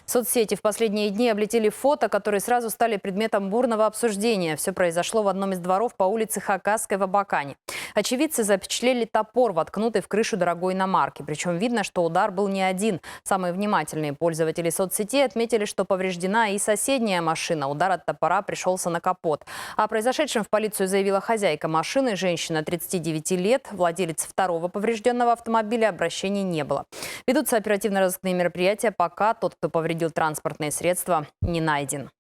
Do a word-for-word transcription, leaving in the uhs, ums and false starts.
Соцсети в последние дни облетели фото, которые сразу стали предметом бурного обсуждения. Всё произошло в одном из дворов по улице Хакасской в Абакане. Очевидцы запечатлели топор, воткнутый в крышу дорогой иномарки. Причём видно, что удар был не один. Самые внимательные пользователи соцсетей отметили, что повреждена и соседняя машина. Удар от топора пришёлся на капот. О произошедшем в полицию заявила хозяйка машины, женщина тридцати девяти лет, владелец второго повреждённого автомобиля, обращений не было. Ведутся оперативно-розыскные мероприятия, пока тот, кто повредил транспортные средства, не найден.